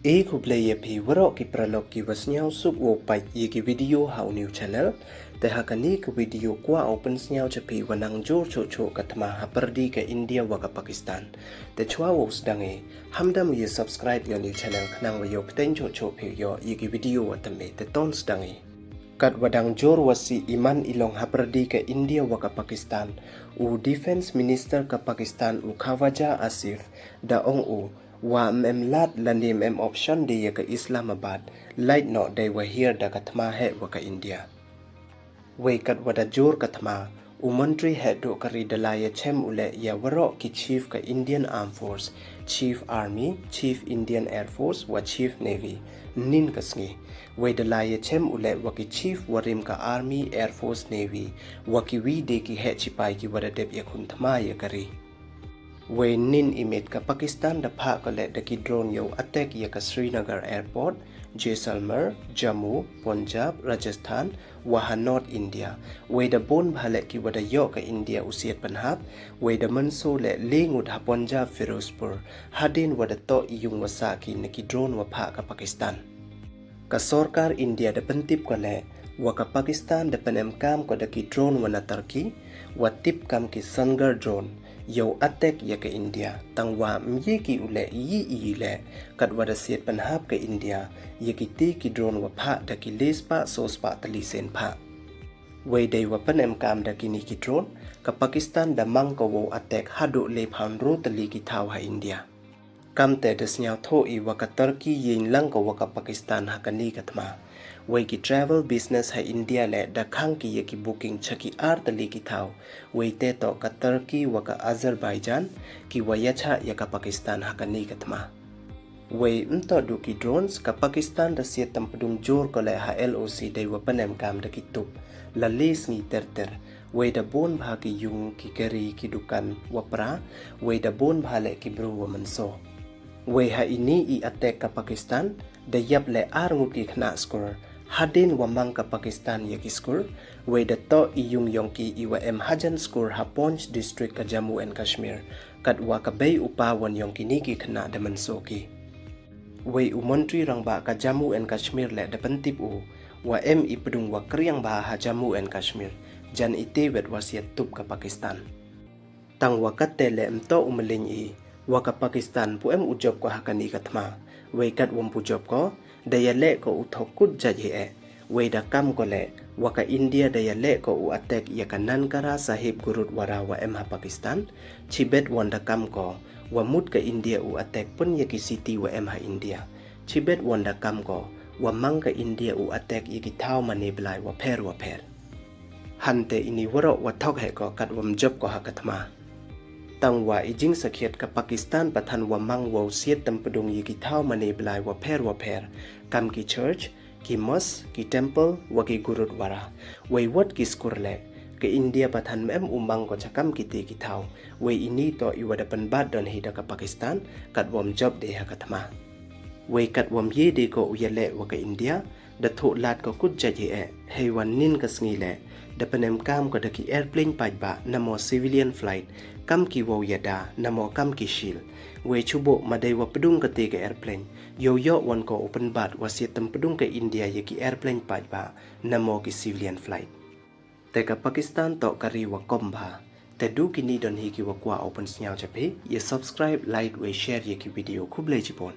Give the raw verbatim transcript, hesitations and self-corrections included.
E khublei ya phi waroh ki paralok ki wa sniawsuk wow pait ya ki video ha u new channel. Te ha kani ka video kwah u pynsniaw cha phi wa nang jur choh choh ka thma ha pyrdi ka India wa ka Pakistan. Te chwa wow sdang i, hamdam u ya subscribe ya u new channel khnang wa yoh pteng choh choh phi yoh ya ki video wa thymme. Te ton sdang i. Kat wa dang jur wa sih i man i long ha pyrdi ka India wa ka Pakistan, u Defence Minister ka Pakistan u Khawaja Asif da ong u wa ym em lad lane ym em option de ya ka Islamabad, lait noh dei wa hiar da ka thma heh wa ka India. Wei kat wa da jur ka thma, u montri heh duh ka ri da la ya chem u leh ya waroh ki chief ka Indian Armed Force, Chief Army, Chief Indian Air Force wa Chief Navy, nin ka sngi. Wei da la ya chem u leh wa ki chief wa rim ka Army, Air Force, Navy wa ki wi de ki heh chipai ki wa da dep ya khun thma ya ka ri. Wei nin i miet ka Pakistan da phah ko leh da ki drone yow attack ya ka Srinagar Airport, Jaisalmer, Jammu, Punjab, Rajasthan, wa ha North India. Wei da bun bha leh ki wa da yoh ka India u siat pynhap, wei da mynsaw leh le ngut ha Punjab Firozpur, hadien wa da toh i yung wa sah ki na ki drone wa phah ka Pakistan. Ka sorkar India da pyntip ko leh wa ka Pakistan da pynemkam ko da ki drone wa na Turkey, wa tip kam ki Sungar drone, yow attack ya ka India, tang wa ym ye ki u leh i i leh, kat wa da siat pynhap ka India ya ki ti ki drone wa phah da ki le spah so spah tylli sien phah. Wei dei wa pynemkam da kini ki drone, ka Pakistan da mang ko wow attack haduh le phaw ynru tylli ki thaw ha India. Kamte da sniawthuh i wa ka Turkey yeng lang ko wa ka Pakistan ha kani ka thma. Wei ki travel business ha India leh da khang ki ya ki booking cha ki ar tylli ki thaw. Wei te toh ka Turkey wa ka Azerbaijan ki wa ya chah ya ka Pakistan ha kani ka thma. Wei ym toh duh ki drones, ka Pakistan da siat tympdung jur ko leh ha L O C dei wa pynemkam da ki tup la le sngi ter ter. Wei da bun bha ki yung, ki kari, ki dukan wa pra, wei da bun bha leh ki bru wa mynsaw. Wei ha ini i attack ka Pakistan da yap leh ar ngut ki khynnah skur. Hadien wa mang ka Pakistan ya ki skur, wei da toh i yung yong ki i wa em hajan skur ha Poonch district ka Jammu and Kashmir, kat wa ka bei u pa wan yong kini ki khynnah da mynsaw ki. Wei u montri rangbah ka Jammu and Kashmir leh da pyntip u wa em i pdung wa kriang bha ha Jammu and Kashmir, jan ite wet wa siat tup ka Pakistan. Tang wa katte leh ym toh u mylliñ i wa ka Pakistan pu em u jop ko ha kani ka thma. Wei kat wa ym pu jop ko, da ya leh ko u thok kut jait hi eh. Wei da kam ko leh wa ka India da ya leh ko u attack ya ka Nankana Sahib Gurudwara wa em ha Pakistan. Chibet wan da kam ko wa mut ka India u attack pun ya ki city wa em ha India. Chibet wan da kam ko wa mang ka India u attack ya ki thaw mane blai wa pher wa pher. Hante ini waroh wa thok heh ko kat wa ym jop ko ha ka thma. Tang wa i jingsakhiat ka Pakistan pathan wa mang wow siat tympdung ya ki thaw mane blai wa pher wa pher, kam ki church, ki mosque, ki temple, wa ki gurudwara. Wei wat ki skur leh, ka India pathan ym em u mang ko cha kam kite ki thaw. Wei ini toh i wa da pynbat don hi da ka Pakistan, kat wa ym jop de ha ka thma. Wei kat wa ym ye de ko u ya leh wa ka India, da thoh lad ko kut jait hi eh, hei wa nin ka sngi leh da pynemkam ko da ki airplane paidbah namo civilian flight, kam ki wow yada namo kam ki shield. Wei chuboh ma dei wa pdung kate ka airplane, yow yoh wan ko u pynbat wa siat tympdung ka India ya ki airplane paidbah namo ki civilian flight. Te ka Pakistan toh ka ri wa kom bha. Te du kini don hi ki wa kwah u pynsniaw cha phi. Ya subscribe, like, wei share ya ki video. Khublei chibun.